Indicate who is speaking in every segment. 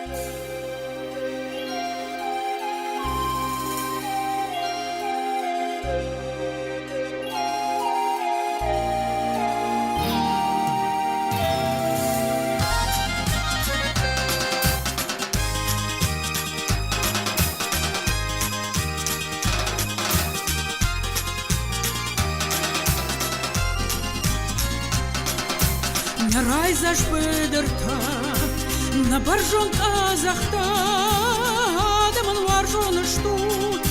Speaker 1: Нӕ райдзаст быдыртӕ, нӕ бӕрзонд къӕдзӕхтӕ, адӕмӕн уарзон стут,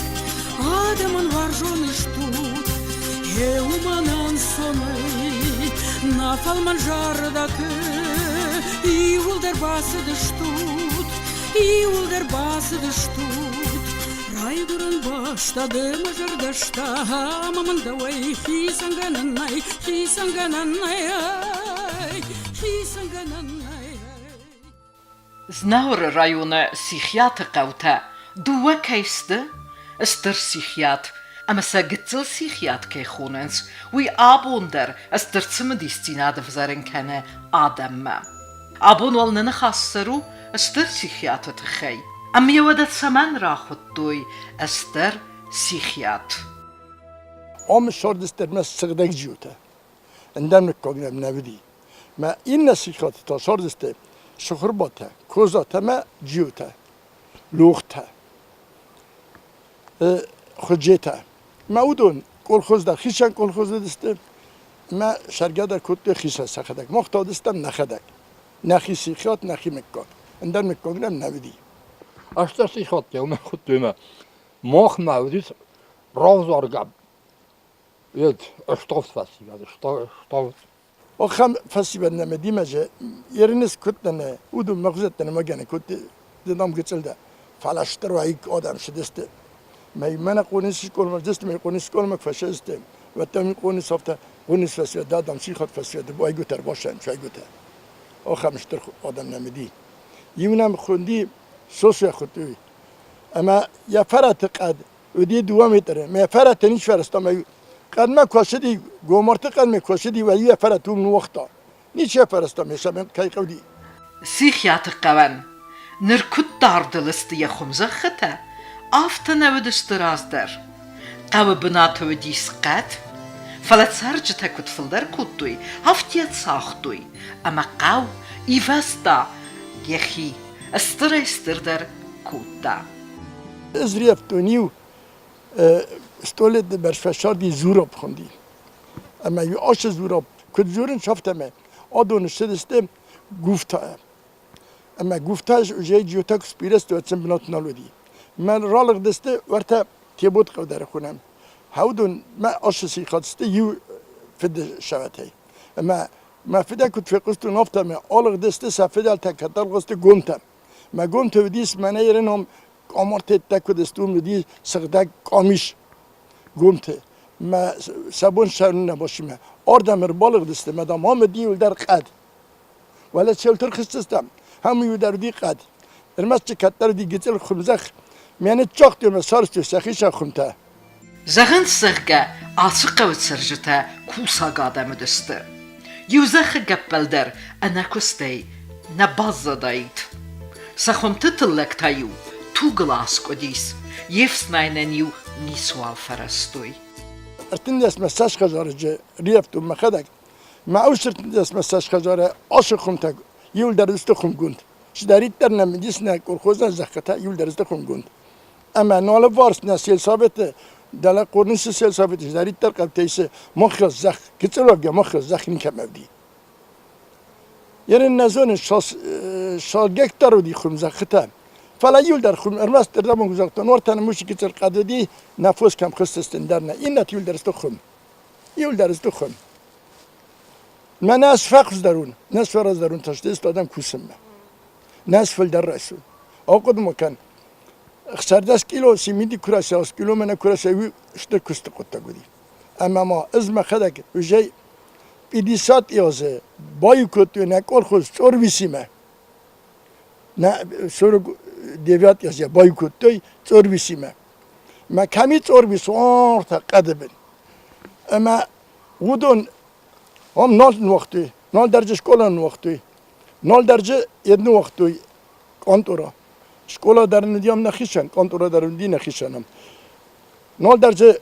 Speaker 1: адӕмӕн уарзон стут. Гъе уымӕн ӕнцонӕй нӕ фӕлмӕн зӕрдӕты иууылдӕр бацыдыстут, иууылдӕр бацыдыстут. Райгуырӕн бӕстӕ ды мӕ зӕрдӕстӕ ӕмӕ мын дӕуӕй хицӕнгӕнӕн нӕй, хицӕнгӕнӕн нӕй, хицӕнгӕнӕн нӕй.
Speaker 2: Знауыры районы Сихиаты хъӕутӕ дыууӕ кӕй сты, Стыр Сихиат ӕмӕ сӕ Гыццыл Сихиат кӕй хонынц, уый абон дӕр стыр цымыдисдзинад ӕвзӕрын кӕны адӕммӕ. Абон уал нӕ ныхас сӕр у Стыр Сихиаты тыххӕй. Ӕмӕ йӕ уӕдӕ цӕмӕн рахуыдтой Стыр Сихиат?
Speaker 3: Ам ссардыстӕм сыгъдӕг джиутӕ. Ӕндӕр мыггаг нӕм нӕ уыди. Мӕ иннӕ сихаты та ссардысты сыхырбатӕ, козатӕ мӕ джиутӕ, лохтӕ, хуыджетӕ. Мӕ уыдон колхоз дӕр хицӕн колхоз уыдысты, мӕ сӕргӕ дӕр кодтой хицӕн сӕхӕдӕг. Мах та уыдыстӕм нӕхӕдӕг. Нӕхи сихат, нӕхи мыггаг. Ӕндӕр мыггаг нӕм нӕ уыди.
Speaker 4: Ӕстӕ сихаттӕ уымӕн хуыдтой мӕ. Махмӕ уыдис равзаргӕ Ед ставд фӕсивӕд, ставд.
Speaker 3: Ахӕм фӕсивӕд нӕм димӕ ерынес куыдтӕ уыдон мӕ хуызӕттӕ нӕ гӕнӕ кодтой дам гыццылдӕ. Фӕлӕ стыр уӕйыг адӕм цыдысты. Мӕ мӕнӕ къонис скъоламӕ цыдысты, мӕ къонис скъоламӕ куы фӕцыдысты, уӕд та къонис афтӕ къонис фӕсивӕд адӕм сихат фӕсивӕд уӕйгуытӕ ӕрбасайын уӕйгуытӕ. Ахӕм стыр адӕм нӕм уыди. Иу нӕм хуынди Сосӕ хуыдтой. Ӕмӕ йӕ фӕрӕты хъӕд уыди дыууӕ метры. Мӕ фӕрӕтӕ ничи фӕрӕзта мӕ хъӕдмӕ куы ацыди, Гомарты хъӕдмӕ куы ацыди, уӕд йӕ фӕрӕт уым ныууагъта. Ничи йӕ фӕрӕзта, ме сӕмӕн кӕй хъӕуди.
Speaker 2: Сихиаты хъӕуӕн ныр куыд дардыл сты йӕ хуымзӕххытӕ, афтӕ нӕ уыдысты раздӕр. Хъӕуы бынаты уыдис хъӕд, фӕлӕ цӕрджытӕ куыд фылдӕр кодтой, афтӕ йӕ цагътой, ӕмӕ хъӕу ивӕзта йӕхи, стырӕй-стырдӕр кодта.
Speaker 3: Ӕз риӕфтон иу стъолы бӕрц фӕсарди Зураб хуынди. Ӕмӕ-иу ацы Зураб, куыд дзурынц, афтӕмӕй адон ссыдысты Гуфтайӕ. Ӕмӕ Гуфтайы уже джиотӕ куы сбирӕ сты, уӕд сын бынат нал уыди. Мӕ ралыгъдысты уӕртӕ Тебот хъӕу хонӕм. Хӕудон мӕ ацы сихатысты иу фыды сӕвӕтӕй. Ӕмӕ мӕ фыдӕй куыд фехъуыстон, афтӕмӕй алыгъдысты сӕ фыдӕлтӕ кӕддӕр гомтӕм. Мӕ гомты уыдис мӕнӕ иры ном Къамартеттӕ куыд сты, уым уыди сыгъдӕг къамис гомты. Мӕ сӕ бон ссарын нӕ баци. Ардӕм ӕрбалыгъдысты, мӕ дам, ам уыди иуылдӕр хъӕд. Уӕлӕ Челтыр хызтыстӕм, ам иуылдӕр уыди хъӕд. Ӕрмӕст дзы кӕддӕр уыди гыццыл хуымзӕхх. Мӕ ныццагътой мӕ сарӕзтой сӕхи сӕ хуымтӕ.
Speaker 2: Зӕгъынц, зӕгъгӕ, ацы хъӕуы цӕрджытӕ кусӕг адӕм уыдысты. Иу зӕххы гӕппӕл дӕр ӕнӕкуыстӕй нӕ баззадаид. Сӕ хуымты тыллӕг та-иу тугыл аскъуыдис, йе фснайынӕн-иу ницуал фӕрӕзтой.
Speaker 3: Ӕртындӕсмӕ цас хӕдзарыджы рийӕфтон мӕхӕдӕг, мӕ ус ӕртындӕсмӕ цас хӕдзары ацы хуымтӕ иуылдӕр сты хуымгонд. Цыдӕриддӕр нӕм уыдис нӕ колхозӕн зӕххытӕ, иуылдӕр сты хуымгонд. Ӕмӕ налыварс нӕ сельсоветы, дӕлӕ Хъорнисы сельсоветы цыдӕриддӕр хъӕутӕ исы, махы зӕхх, гыццыл уӕвгӕ махы зӕхх никӕмӕ уыди. Ерын нӕ зонын, цал гектар уыди хуымзӕххытӕ, фӕлӕ иуылдӕр хуым, ӕрмӕст ӕрдӕбон загътон, уартӕ нын мусы гыццыл хъӕд уыди, нӕ фос кӕм хызтысты, ӕндӕр нӕ. Иннӕты иуылдӕр сты хуым. Иуылдӕр сты хуым. Мӕнӕ ӕз фӕхуыздӕр уын, нӕ сфӕраздӕр уын тӕстест адӕм кусынмӕ. Нӕ сфылдӕр райсун. Ахъуыды ма кӕн, 16 кило симиди куы райса, кило мӕнӕ куы райса, уый стыр куысты хъуыддаг уыди. Ӕмӕ ма ӕз мӕхӕдӕг уже 50 азы баиу кодтой нӕ колхоз Цъорвисимӕ. Нӕ 49 азы баиу кодтой Цъорвисимӕ. Мӕ кӕми Цъорвис, ортӕ хъӕды бын. Ӕмӕ уыдон ам нал ныуагътой, нал дӕр скъола ныуагътой, нал дӕр йед ныуагътой. Къонтъора. Скъола дӕр ын уыди ам нӕхицӕн, къонтъора дӕр уыди нӕхицӕн ам. Нал дӕр дзы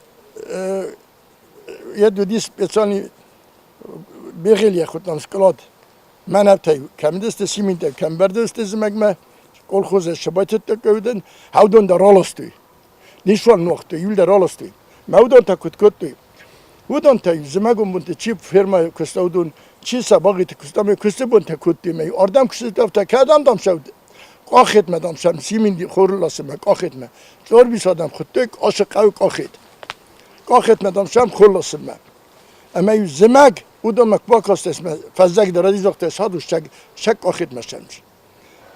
Speaker 3: йед уыди специальный бегъелийӕ хуыдтам склад. Мӕнӕртӕй кӕм уыдысты циминтӕ, кӕм бӕрдысты зымӕгмӕ, колхозы сыбайтыдта кӕуыдын, хӕудон дӕр раластой. Нисуан ногътой, иу дӕр раластой. Мӕ уыдон та куыд кодтой? Уыдон та зымӕгон бонты чи фермӕйы куыста, уыдон чи сабагъиты куыста, ӕмӕ куысты бонтӕ кодтой, ӕмӕ ардӕм куысты кӕдӕм дам сӕ Къахетмӕ, дам, сӕм Симинди хоры ласынмӕ Къахетмӕ. Цъорбис адӕм хуыдтой Къосы хъӕуы Къахет. Къахетмӕ, дам, сӕм хор ласынмӕ. Ӕмӕ-иу зымӕг уыдонмӕ куы бакастӕс мӕ фӕззӕг дӕр ӕризӕгътӕ садус сӕг сӕг Къахетмӕ сӕмс.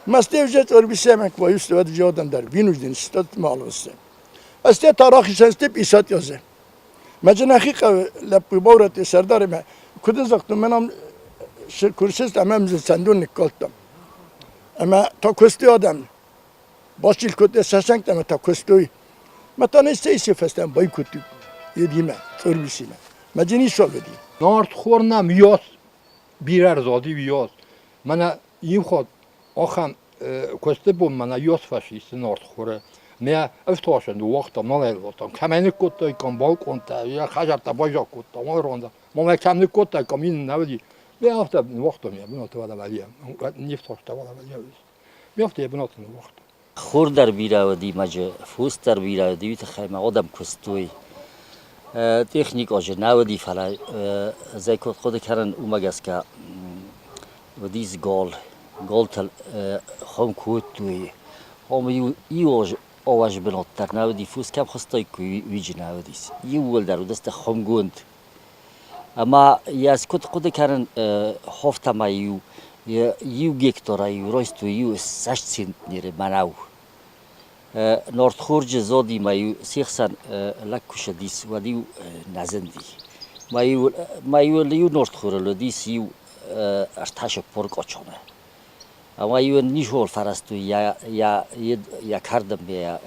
Speaker 3: Мастевже Цъорбисемӕ куы баюсты, уӕд адӕм дӕр винужден стӕт ма алвысты. Ӕсте та рахизӕн степ исат язы. Мӕ нӕхи хъӕуы лӕппу баурӕдтой сӕрдаримӕ. Куыд ын загътон, мӕн ам куы рцыд ӕмӕ мын сӕндон ныккалдтам. Ӕмӕ та куыстой адӕм. Басчил кодтой сӕ сӕнгтӕ ӕмӕ та куыстой. Мӕ та нӕ фӕстӕ байкодтой едимӕ, цъорбисимӕ. Мӕ джин исуал уыди.
Speaker 4: Нартхор нӕм йос, бирӕ рзади йос. Мӕнӕ иу хатт ахӕм куысты бон мӕнӕ йос фӕсисты нартхоры. Мӕ ӕфтуасӕн ныууагътам, нал ӕрластам. Кӕмӕй ныккодтаиккам балкъонтӕ, йӕ хӕдзӕрттӕ байзаг кодтам, алыран Мамӕ кӕм ныккодтаиккам, ин нӕ уыди. Мӕ афтӕ ныууагътам йӕ бынаты уӕлӕ не фтуаста уӕлӕ Мӕ афтӕ йӕ бынаты ныууагътам.
Speaker 5: Хур дӕр бирӕ уыди мӕджы, фос дӕр бирӕ уыди, уый тыххӕй ма адӕм куыстой. Техникъоджы нӕ уыди, фӕлӕ зӕй куыд хъуыды кӕнын, уымӕ гӕсгӕ уыдис гол. Голтӕ хуым кодтой. Омӕ иу ауӕзы бынат дӕр нӕ уыди, фос кӕм хызтаиккой, уыйджы нӕ уыдис. Иууылдӕр уыдысты хуымгонд. Ӕмӕ йӕ ӕз куыд хъуыды кӕнын, хофтӕ ма иу иу гектарӕй райстой иу 60 центнеры мӕнӕу. Нартхорджы зодимӕ-иу се хсӕн лӕг куы ссыдис, уӕд-иу нӕ зынди. Ма-иу иу нартхорыл уыдис иу ӕртӕсыппор къочоны. Ӕмӕ-иу ын ничиуал фӕрӕзтой йӕ кӕрдынмӕ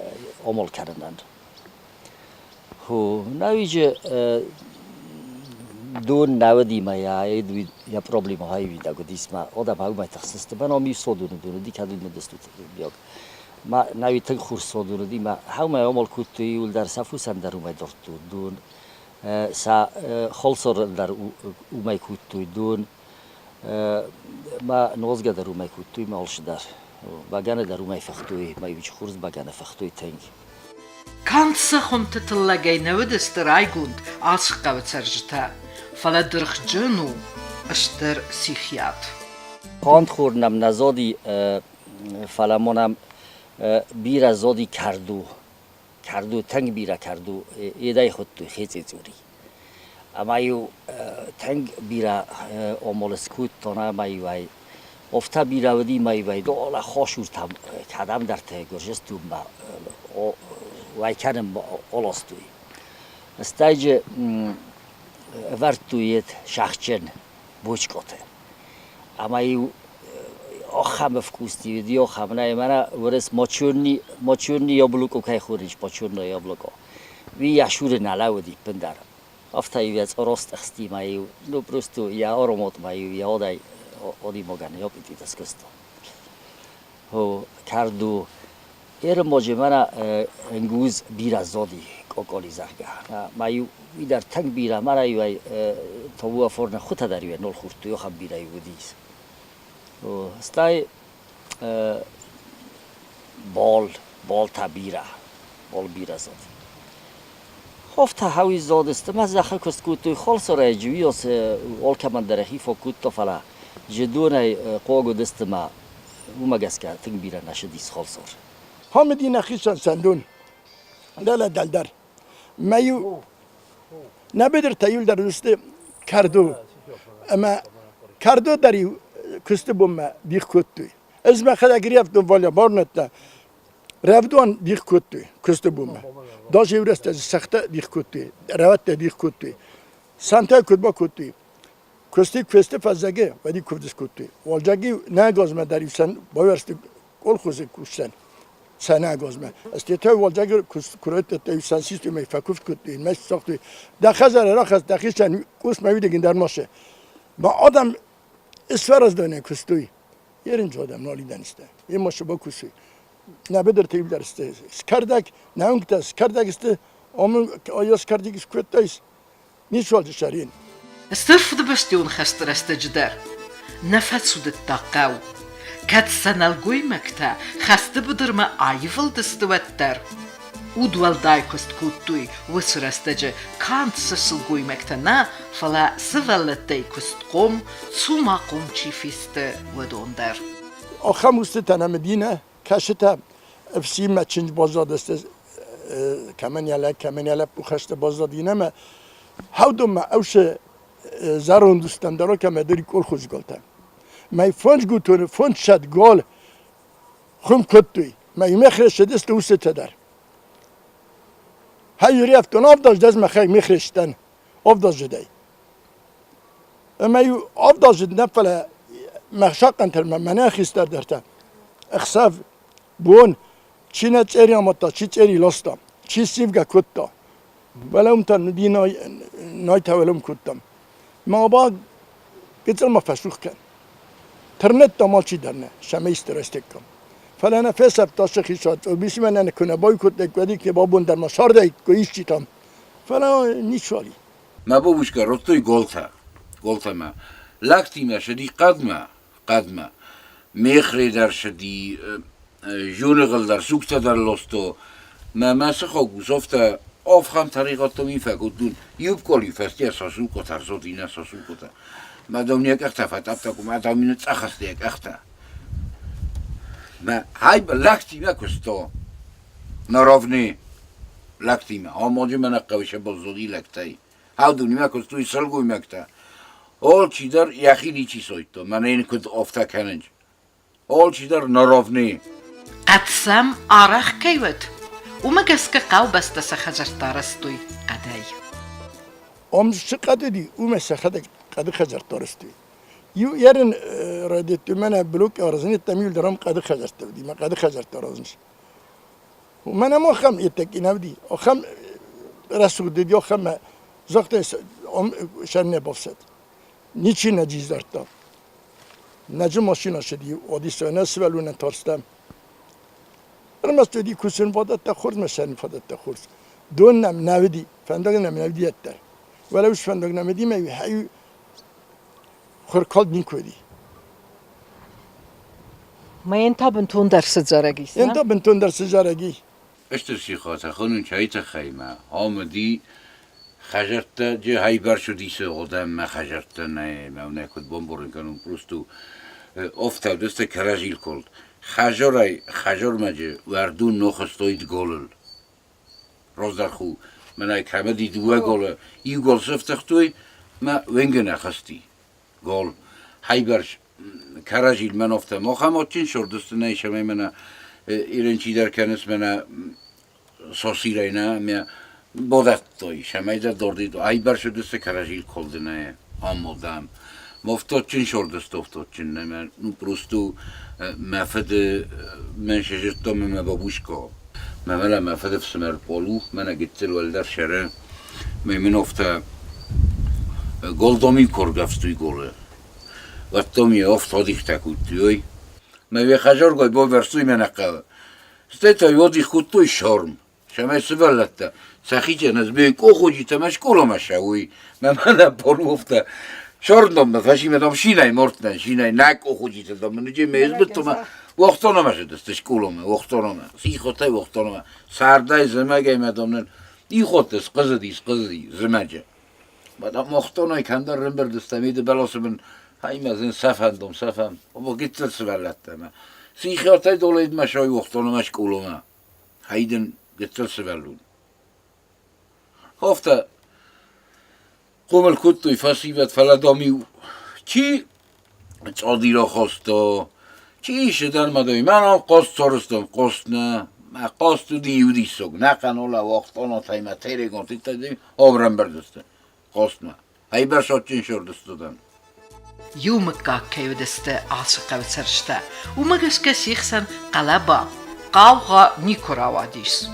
Speaker 5: амал кӕнынӕн. Науиджы дон нӕ уыди мӕ йӕ проблемӕ хайуидаг уыдис мӕ одӕм уымӕй тыхстысты. Мӕ ном иу содуны дон уыди, кӕд уый мыдыстут биог. Мӕ науи тынг хур содун уыди мӕ хӕумӕ омал кодтой иуылдӕр сӕ фусӕн дӕр уымӕй дардтой дон, сӕ холсорӕн дӕр уымӕй кодтой дон, мӕ нозгӕ дӕр уымӕй кодтой мӕ алцы дӕр. Бӕгӕны дӕр уымӕй фыхтой, мӕ иу хорз бӕгӕны фыхтой тынг.
Speaker 2: Канд сӕ хуымты тыллӕгӕй нӕ уыдысты райгонд ацы хъӕуы цӕрджытӕ, фӕлӕ дыргъджын у стыр Сихиат.
Speaker 5: Канд хор нӕм нӕ зоди, фӕлӕ ма нӕм бирӕ зоди кӕрдо. Кӕрдо, тынг бирӕ кӕрдо едӕй хуыдтой хецъецъури. Ӕмӕ-иу тынг бирӕ омол скодтон ӕмӕ-иу ӕй Офтӕ бирӕ уыди мӕйвӕй дола хосуртӕм кӕдӕмдӕрты Гуырдзыстонмӕ уӕй кӕнын олостой. Стӕй ӕвӕрдтой ед сахджын бочкъоты. Ӕмӕ-иу ахӕм вкусный уыди, ахӕм нӕ, мӕнӕ уырыс мочурни яблоко кӕй хонынц, мочурное яблоко. Уый асуры нӕ лӕууыди ӕппындӕр. Афтӕ-иу йӕ цъоростъӕхстимӕ-иу, ну просто йӕ ароматмӕ-иу йӕ одӕй одимогӕн аппетит скуыста. Кӕрдо Ерымоджы мӕнӕ ӕнгуз бирӕ зоди къоколи, зӕгъгӕ. Ма-иу уый дӕр тынг бирӕ, мӕнӕ-иу ӕй тобуа форнӕ хуытӕ дӕр-иу нол хурдтой, ахӕм бирӕ-иу уыдис. Стӕй бол, бол та бирӕ, бол бирӕ зоди. Хофтӕ гьӕуи зодысты, мӕ зӕххы куыст кодтой холсорӕджы, уыйас алкӕмӕн дӕр йӕхи фӕкодта, фӕлӕ зыдонӕй хъуаг уыдысты мӕ уымӕ гӕсгӕ тынг бирӕ нӕ сыдис холсор.
Speaker 3: Хамиди нӕхицӕн сӕндон, дӕлӕ дӕлдӕр. Мӕ-иу нӕ быдыртӕ иуылдӕр уыдысты кӕрдо ӕмӕ кӕрдо дӕр-иу куысты бонмӕ дих кодтой. Ӕз мӕхӕдӕг рӕвдон Валя барнадта, Рӕвдуан дих кодтой куысты бонмӕ. Даже иу рӕстӕджы сӕгътӕ дих кодтой, рӕвӕдтӕ дих кодтой. Сантӕ куыд бакодтой? Куысты куысты фӕззӕгы уӕди куывд скодтой. Уалдзӕги нӕ газмӕ дӕр иу сӕн байуӕрсты колхозы кусӕн сӕ газмӕ. Ӕстетӕ уалдзӕги куырӕттӕ иу сӕн систой мӕ фӕкуывд кодтой, мӕ сагътой. Дӕ хӕдзары рахӕсс дӕхицӕн къус мӕ уидагин дӕр ма Ма адӕм исфӕраздонӕ куыстой. Ерын жодам нолиданисте. Ема шыбакусы. Набедер тейблерсте. Скардак, наункта скардаксте, омын аяс кардик скветтайс. Ничуал шарин.
Speaker 2: Стыр Фыдыбӕстӕйон хӕсты рӕстӕджы дӕр нӕ фӕцудыдта хъӕу, кӕд сӕ нӕлгоймӕгтӕ хӕсты быдырмӕ аивылдысты, уӕддӕр. Удуӕлдай куыст кодтой уыцы рӕстӕджы канд сӕ сылгоймӕгтӕ нӕ, фӕлӕ сывӕллӕттӕй куыстхъом, цумахъом чи фесты, уыдон дӕр.
Speaker 3: Ахӕм устытӕ нӕм Мединӕ, кӕсытӕ ӕфсинмӕ чындз баззадысты, кӕмӕн йӕ лӕг, кӕмӕн йӕ лӕппу хӕсты баззади нӕмӕ. Хӕвдонмӕ ӕвсы зӕронд устӕн дӕр кӕмӕ дӕр колхоз галтӕ. Мӕй фондз гутоны фондзсӕд гал хуым кодтой. Мӕй мехресседысты устытӕ дӕр. Хӕй рефтон авдаз дӕз мӕхӕй мехрестӕн авдазыдӕй. Ӕмӕ-иу авдазыд нӕ, фӕлӕ мӕ сахъхъӕнтӕ мӕнӕ хистӕрдӕртӕ ӕхсӕв, бон чи нӕ цъери амадта, чи цъери ласта, чи сивгӕ кодта. Уӕлӕ та ди найтӕ уӕлӕм кодтам. Мӕ аба гыццыл ма фӕцух кӕн. Тырныдта алчи дӕр нӕ, цӕмӕй исты растеккам. Фӕлӕ нӕ фесӕфта сыхи Цъобисмӕ нӕ куы нӕ байкодтаиккой, уӕд абон дӕр ма цардаиккой исчитӕм. Фӕлӕ ницуал и.
Speaker 6: Мӕ бабушка родтой голтӕ, голтӕмӕ. Лӕгтимӕ цыди хъӕдмӕ, хъӕдмӕ. Мехре дӕр цыди, зоныгъыл дӕр, сугтӕ дӕр лосто. Мӕ мӕ сыхаг усофтӕ ӕфхӕм тӕригъӕдтӕ мин фӕкодтон. Иу пъоли фӕсте сосукъотӕ ӕрзоди нӕ сосукъотӕ. Мӕ дам не къӕхтӕ фӕтъӕптӕ ку, мӕ дам мин цъӕхӕсти йӕ къӕхтӕ. Мӕ хай лӕгтимӕ куысто. Наровни лӕгтимӕ. Амоди мӕнӕ хъӕуы баззоди лӕгтӕй. Хӕдунимӕ куыстой сылгоймӕгтӕ. Алчидӕр йӕхи ничи сойдта, мӕнӕ йын куыд афтӕ кӕнынц. Алчидӕр наровни.
Speaker 2: Хъӕд сӕм арӕх кӕй уыд, уымӕ гӕсгӕ хъӕубӕстӕ сӕ хӕдзӕрттӕ арӕзтой хъӕдӕй.
Speaker 3: Ам цы хъӕд уыди, уымӕ сӕхӕдӕг хъӕды хӕдзӕрттӕ арӕзтой. Иу ерын райдыдтой мӕнӕ блок аразын, еттӕм иу дӕр ам хъӕды хӕдзӕрттӕ уыди, мӕ хъӕды хӕдзӕрттӕ аразынц. Уымӕн ӕмӕ ахӕм еттӕг инӕвди, ахӕм рӕсугъд уыди, ахӕм загъта сӕр не бафсад. Ничи нӕ дардта. Нӕджы машинӕ цыди, Одиссӕ нӕ сывӕллонӕн тарстӕм. Ӕрмӕст уыди кусын фадӕттӕ хорз, мӕ сӕрын фадӕттӕ хорз. Дон нӕм нӕ уыди, фӕндаг нӕм нӕ уыди ӕддӕр. Уӕлӕ ус фӕндаг нӕм уыди, мӕ хуркалд никуы уыди.
Speaker 2: Мӕн та бынтондӕр сыдзӕрӕг ис.
Speaker 3: Ен та бынтондӕр сыдзӕрӕг и.
Speaker 6: Стыр сихотӕ хонун чай тыххӕй ма омыди хӕзӕрттӕ же хайбӕрц уыди одӕммӕ хӕзӕрттӕ нӕ мӕ куыд бомборын кӕнун просто офтӕвдысты кӕрӕзил колд. Хӕзорӕй хӕзормӕ же уӕрдун нохӕстоид голыл. Раздӕр мӕнӕ кӕмӕди дыууӕ голы иу гол сӕфтӕгътой мӕ венгӕ нӕ хӕсти. Гол. Хайбӕрц кӕрӕзил мӕн офтӕ мохамодчин шордыстынӕй сӕмӕй мӕнӕ ирен чидӕр кӕныс мӕнӕ сосирӕй нӕ мӕ бодӕттой сӕмӕй дӕр дордид айбӕрц уыдысты кӕрӕзил колдынӕ амодам. Мофтотчин шордыстофтотчин нӕ мӕ ну просто мӕ фыды мӕн сызыдтон мӕ бабушка. Мӕ мӕлӕ мӕ фыды фсымӕр Полу, мӕнӕ гыццыл уӕлдӕр сӕры мӕ мын офтӕ голдоми коргӕфстуй голы. Уӕдтоми офт одихтӕ кудтуй. Мӕ вехазоргой боверстуй мӕнӕ хъӕуы. Стӕй та одих кодтой шорм. Цӕмӕй сывӕллӕттӕ сӕхицӕн ӕз ме къоходжитӕ мӕ скъоламӕ ссӕуой. Мӕ мӕнӕ Полуофтӕ шорндоммӕ фӕсимӕ дам шинай мортнӕ, шинай нӕ къоходжитӕ дам ныджы ме избыдтомӕ уохтономӕ сыдысты скъоламӕ, уохтономӕ, сихотӕй уохтономӕ. Сӕрдӕй, зымӕгӕй мӕ дам нын ихотты схъызыди, схъызыди зымӕджы. Мадам уохтоной кӕмдӕр рымбырдыстӕм, иды бӕласы бын хаймӕ зын сӕфӕн дом, сӕфӕн. Оба гыццыл сывӕллӕттӕ мӕ. Сихотӕй долӕйдмӕ сой уохтономӕ скъоламӕ. Хайдын гыццыл сывӕллон. Афтӕ хъомыл кодтой фӕсивӕд, фӕлӕ дам-иу чи цъадира хаста, чи сыдӕрмӕ дам мӕнӕ хъаст сарӕзтам, хъаст нӕ, мӕ хъаст уыди иу диссаг, нӕ къанола уагътонатӕй мӕ терегон аврӕмбӕрдысты хъастмӕ. Ӕйбӕрц адджын сырдысты дам.
Speaker 2: Иу мыггаг кӕй уыдысты ацы хъӕуы цӕрджытӕ, уымӕ гӕсгӕ се хсӕн хъӕлӕба, хъаугъа никуы рауадис.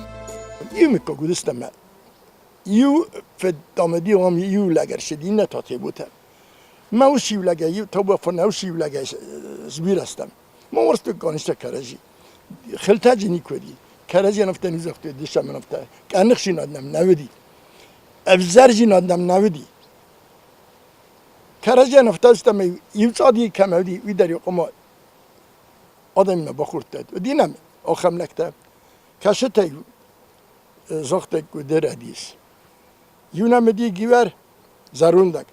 Speaker 3: Иу мыггаг уыдысты ӕмӕ иу федтам ам иу лӕг ӕрцыд, иннӕ та Тебутӕ. Мӕ ус иу лӕгӕй, иу Тобафон ус иу лӕгӕй сбирӕ стӕм. Ма уарзтой къанистӕ кӕрӕдзи. Хилтӕджы никуы уыди. Кӕрӕдзийӕн афтӕ не загътой, дыссӕмӕн афтӕ. Къӕрныхдзинад нӕм нӕ уыди. Ӕвзӕрдзинад нӕм нӕ уыди. Кӕрӕдзийӕн афтӕ стӕм иу цъади кӕмӕ уыди, уый дӕр хъуамӕ адӕмимӕ бахордтаид. Уыди нӕм ахӕм лӕгтӕ. Кӕсытӕй загътай, куыд рӕдийыс. Иу нӕм уыди Гивӕр, зӕрондаг.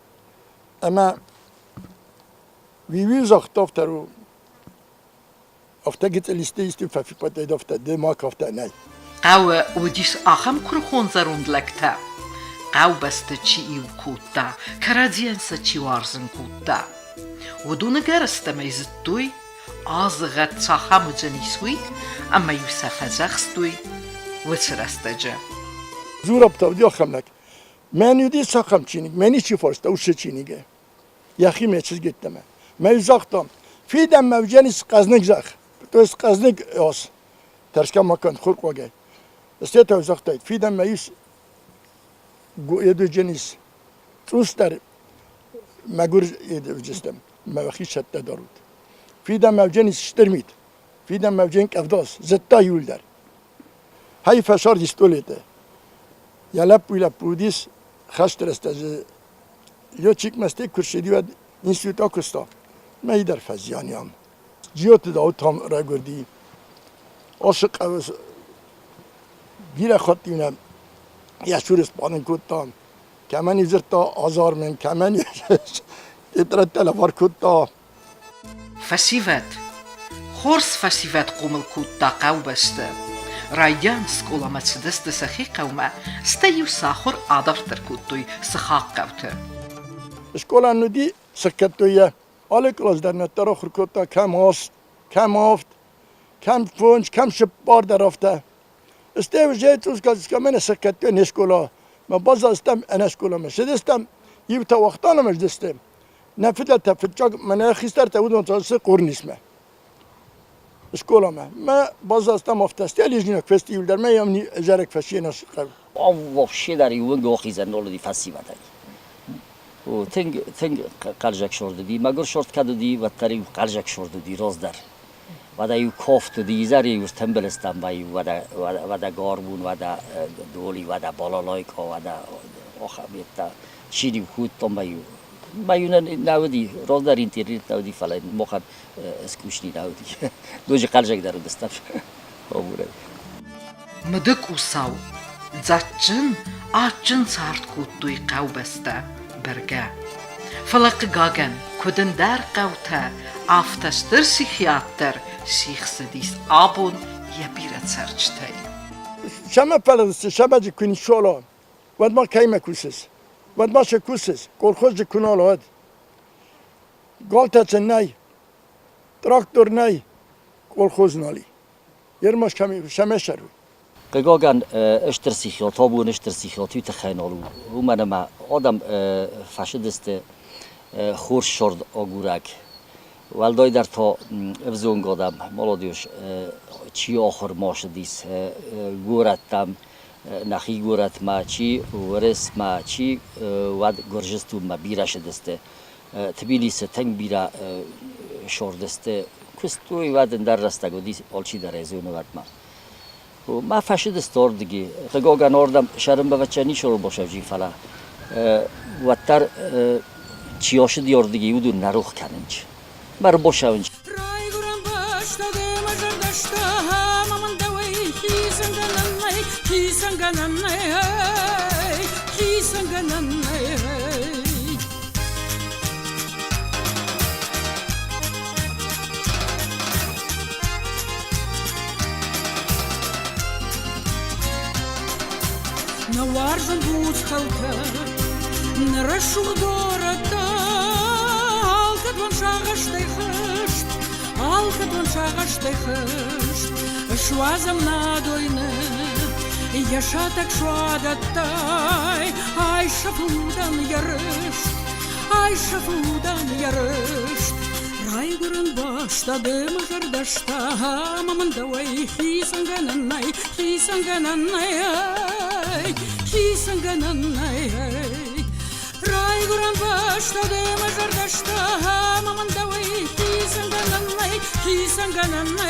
Speaker 3: Ӕмӕ уый загъта афтӕ афтӕ гыцъылисты исты фӕфиппайдтай, афтӕ ды ма афтӕ нӕй.
Speaker 2: Хъӕуы уыдис ахӕм куырыхон зӕронд лӕгтӕ, хъӕубӕсты чи иу кодта, кӕрӕдзийӕн сӕ чи уарзын кодта. Уыдоны гӕрӕстӕмӕй зыдтой, азыгъӕд цахӕм уыдзӕнис, уый, ӕмӕ-иу сӕ фӕдзӕхстой уыцы рӕстӕджы.
Speaker 3: Зураб та уыди ахӕм лӕг. Мӕн уыди цахӕм чиныг, мӕ ничи фарста уыцы чиныгӕй. Йӕхи мӕ чызг йеддӕмӕ. Мӕ загъта, фидӕнмӕ уыдзӕнис хъӕзныг зӕхх, то есть хъӕзныг ас, тӕрсгӕ ма кӕн хурхъуагӕй. Стӕй та загътаид, фидӕнмӕ ис едудженис цъусдӕр мӕгуыр едуджыстӕм, мӕ уӕхи цӕттӕ дарут. Фидӕнмӕ уыдзӕнис стыр мит, фидӕнмӕ уыдзӕн къӕвдас, зыдта иуылдӕр. Хай фӕсарди стъолетӕ. Йӕ лӕппуйы лӕппу уыдис хӕсты рӕстӕджы летчик мӕстӕй куы ссыди, уӕд институт акуыста. Мӕй дӕр фӕзиан ам. Джиоты Дауыт там райгуырди. Осы хъӕуы бирӕ хатт-иу нӕ йӕ цуры сбадын кодта. Кӕмӕн-иу дзырдта азар мын, кӕмӕн тетрӕдтӕ лӕвар кодта.
Speaker 2: Фӕсивӕд, хорз фӕсивӕд хъомыл кодта хъӕубӕсты. Райдиан скъоламӕ цыдысты сӕхи хъӕумӕ, стӕй-иу сӕ ахуыр адарддӕр кодтой сыхаг хъӕуты.
Speaker 3: Скъола уыди, сӕхгӕдтой йӕ. Алы кълас дӕр нӕ дӕр ахуыр кодта кӕм аст, кӕм авд, кӕм фондз, кӕм цыппар дӕр афтӕ. Стӕй уже цъусгӕ мӕнӕ сӕхгӕдтой не скъола. Мӕ баззадыстӕм ӕнӕ скъоламӕ. Цыдыстӕм, иутӕ уагътанӕм ӕздыстӕм. Нӕ фыдӕлтӕ фыццаг мӕнӕ хистӕртӕ уыдон цӕуынц Хъорнисмӕ скъоламӕ. Мӕ баззадыстӕм афтӕ, стӕй лезгинаг фестиваль дӕр мӕ йӕм зарӕг фӕсийӕн хъӕуы.
Speaker 5: Вообще дӕр иуӕнг охизӕн нолуди фӕсивӕдӕй. Тынг, тынг хъӕлзӕг сорд уыди. Мӕгуыр сорд кӕд уыди, уӕддӕр-иу хъӕлзӕг сорд уыди раздӕр. Уӕдӕ-иу кофт уыди, изӕр-иу ӕртӕмбӕлыстӕм ба-иу уӕдӕ, уӕдӕ горбун, уӕдӕ доли, уӕдӕ балалайка, уӕдӕ ахӕм йедтӕ. Чи-иу кодтон ба-иу. Ба-иу нӕ уыди, раздӕр интернет нӕ уыди, фӕлӕ махӕн скучный нӕ уыди. Ноджы хъӕлзӕгдӕр уыдыстӕм.
Speaker 2: Мыды къусау, дзаджджын, адджын цард кодтой хъӕубӕстӕ, бӕргӕ. Фӕлӕ, хъыгагӕн, куыд ӕндӕр хъӕутӕ, афтӕ стыр сихиат дӕр сихсыдис абон йӕ бирӕ цӕрджытӕй.
Speaker 3: Цӕмӕ фӕлындзты сабаджы куы ныссола, уӕд ма кӕимӕ кусыс? Уӕд ма цы кусыс? Колхозы куы нал, уӕд. Галтӕ сын нӕй, трактор нӕй, колхоз нал и. Ермаш кӕмӕ сӕруй?
Speaker 5: Хъыгагӕн, стыр сихиот, абон стыр сихиот уый тыххӕй нал у, уымӕн ӕмӕ адӕм фӕсыдысты хорз сорд агурӕг. Уӕлдайдӕр та ӕвзонг адӕм, молодежь, чи ахуыр ма сыдис горӕттӕм, нӕхи горӕтмӕ, чи Уӕрӕсмӕ, чи уӕд Гуырдзыстонмӕ бирӕ сыдысты. Тбилисы тынг бирӕ сордысты. Куыстой уӕд ӕндӕр рӕстӕг уыди, алчидӕр ӕй зоны уӕдмӕ. Ма фӕсыдысты ордыги. Хъыгагӕн ордӕм сӕрынбӕвӕччӕ ничи босӕвджи, фӕлӕ уӕддӕр чи осыди ордыги, уыдон нӕ рох кӕнынч. Ма рбосӕвынч.
Speaker 1: Райгуырӕн бӕстӕ мӕ зӕрдӕстӕ ӕмӕ мын дӕуӕй хицӕнгӕнӕн нӕй, хицӕнгӕнӕн нӕй, хицӕнгӕнӕн нӕй. Нӕ уарзын буц хӕлтӕ, нӕ рӕсугъд горӕттӕ, алкӕд уӕм сагъӕстӕй хызт, алкӕд уӕм сагъӕстӕй хызт. Суадзӕм нӕ дойны, йӕ сатӕг суадӕттӕй, айсӕфы удӕн йӕ рыст, айсӕфы удӕн йӕ рыст. Райгуырӕн бӕстӕ ды мӕ зӕрдӕстӕ, ӕмӕ мын дӕуӕй хицӕнгӕнӕн нӕй, хицӕнгӕнӕн нӕй, хицӕнгӕнӕн нӕй. Райгуырӕн бӕстӕ ды мӕ зӕрдӕстӕ, ӕмӕ мын дӕуӕй хицӕнгӕнӕн нӕй, Хицӕнгӕнӕн нӕй.